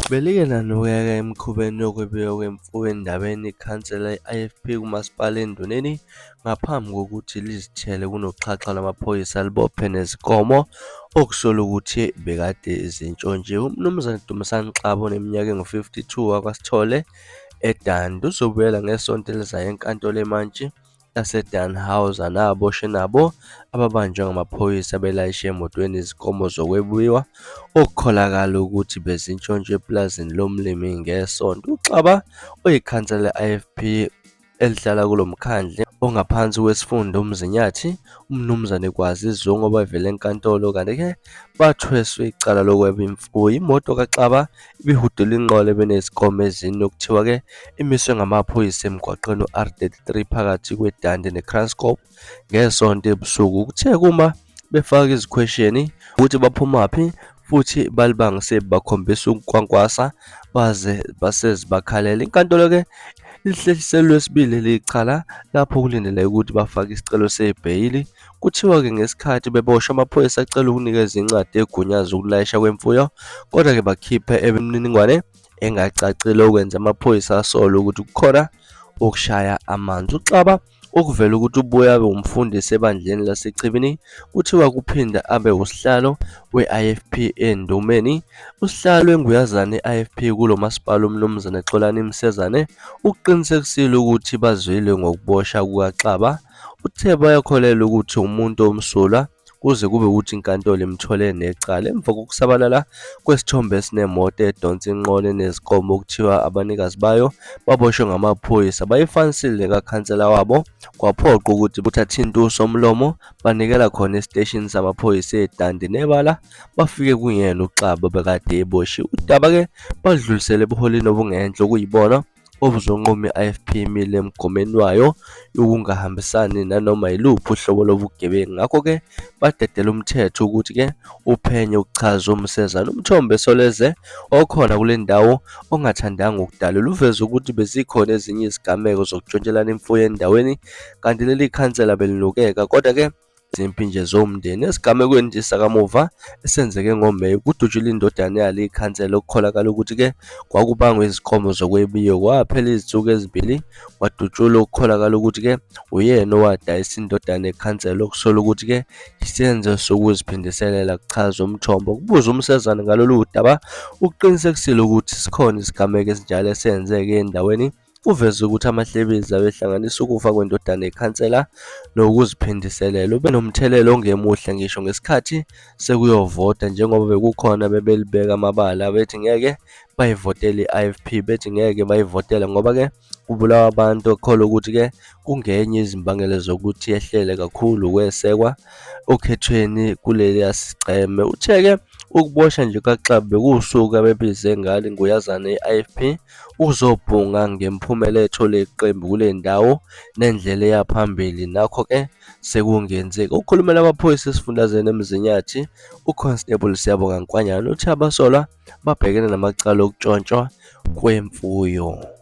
Belike lanukeka emikhubeni yokwebiwa kwemfuyo endabeni ikhansela le-IFP kuMasipala eNduneni ngaphambi kokuthi lizithele kunoxhaxha lwamaphoyisa libophe nezinkomo okusolwa ukuthi bekade zintshontshiwe. UMnumzane Dumisani Xaba oneminyaka engu-52 wakwaSithole eDundee uzobuyela ngesonto elizayo eNkantolo yeMantshi yaseDannhauser naboshwe nabo ababanjwe ngamaphoyisa belayishe emotweni izinkomo zokwebiwa okukholakala ukuthi bezintshontshwe epulazini lomlimi ngeSonto. UXaba oyikhansela le-IFP elihlala kulo mkhandlu ongaphansi kwesifunda uMzinyathi, uMnumzane Kwazi Zungu obevele enkantolo kanti-ke bathweswe icala lokweba imfuyo. Imoto kaXaba ibihudula inqola ebinezinkomo ezine okuthiwa-ke imiswe ngamaphoyisa emgwaqeni u-R33 phakathi kweDundee neKranskop ngeSonto ebusuku. Kuthe kuma befaka izikhwesheni ukuthi baphumaphi futhi balibangise bakhombisa ukukwankwasa baze basezibakhalela. Inkantolo-ke ilihlehlisele uLwesibili leli cala lapho kulindeleke ukuthi bafake isicelo sebheyili. Kuthiwa-ke ngesikhathi beboshwa amaphoyisa acela ukunikeza incwadi egunyaza ukulayisha kwemfuyo kodwa-ke bakhiphe imininingwane engacacile okwenza amaphoyisa asole ukuthi kukhona okushaya amanzi. UXaba okuvela ukuthi ubuye abe umfundisi ebandleni laseChibini kuthiwa kuphinda abe usihlalo we-IFP eNdumeni. Usihlalo wenguyazane ye-IFP kulo masipala uMnumzane Xolani Msezane ukuqinisekisile ukuthi bazwile ngokubosha kukaXaba. Uthe bayakholelwa ukuthi umuntu omsulwa kuze kube ukuthi inkantolo imthole necala emva kokusabalala kwesithombe esinemoto edonsa inqola enezinkomo okuthiwa abanikazi bayo baboshwe ngamaphoyisa bayifanisile nekakhansela wabo kwaphoqa ukuthi buthathe usomlomo banikela khona esiteshini samaphoyisa eDundee nebala bafike kuyena uXaba bekade eboshiwe. Udaba-ke baludlulisele ebuholini obungenhla okuyibona obuzonquma i-IFP imile emgomweni wayo yokungahambisani nanoma yiluphi uhlobo lobugebengu. Ngakho-ke badedela umthetho ukuthi-ke uphenye ukuchaza uMsezane. Umthombo eSolezwe okhona kule ndawo ongathandanga ukudalulwa uveze ukuthi bezikhona ezinye izigameko zokutshontshelana imfuyo endaweni kanti leli khansela belinukeka kodwa-ke Izimpi nje zomndeni. Esigamekweni nje sakamuva esenzeke ngoMeyi kudutshulwe indodana yalo ikhansela okukholakala ukuthi-ke kwakubangwa izinkomo zokwebiwa. Kwaphela izinsuku ezimbili kwadutshulwa okukholakala ukuthi-ke uyena owadayisa indodana yekhansela okusolwa ukuthi-ke isenzo sokuziphindiselela kuchaza umthombo. Kubuza uMsezane ngalolu daba ukuqinisekisile ukuthi sikhona isigameko esinjalo esenzeke endaweni. Uveze ukuthi amahlebezi abehlanganisa ukufa kwendodana yekhansela nokuziphindiselela ube nomthelela ongemuhle ngisho ngesikhathi sekuyovota njengoba bekukhona bebelibeka amabala bethi ngeke bayivotele i-IFP bethi ngeke bayivotele ngoba-ke kubulawa abantu okukholwa ukuthi-ke kungenye izimbangela zokuthi yehlele kakhulu ukwesekwa okhethweni kuleliya sigceme. Uthe-ke ukuboshwa nje kukaXaba bekuwusuku abebize ngalo inguyazana ye-IFP uzobhunga ngemphumela etholwe iqembu kule ndawo nendlela eya phambili nakho-ke sekungenzeki. Okhulumela amaphoyisa esifundazweni eMzinyathi, uConstable Siyabonga Nkwanyana uthe abasolwa babhekene namacala okutshontshwa kwemfuyo.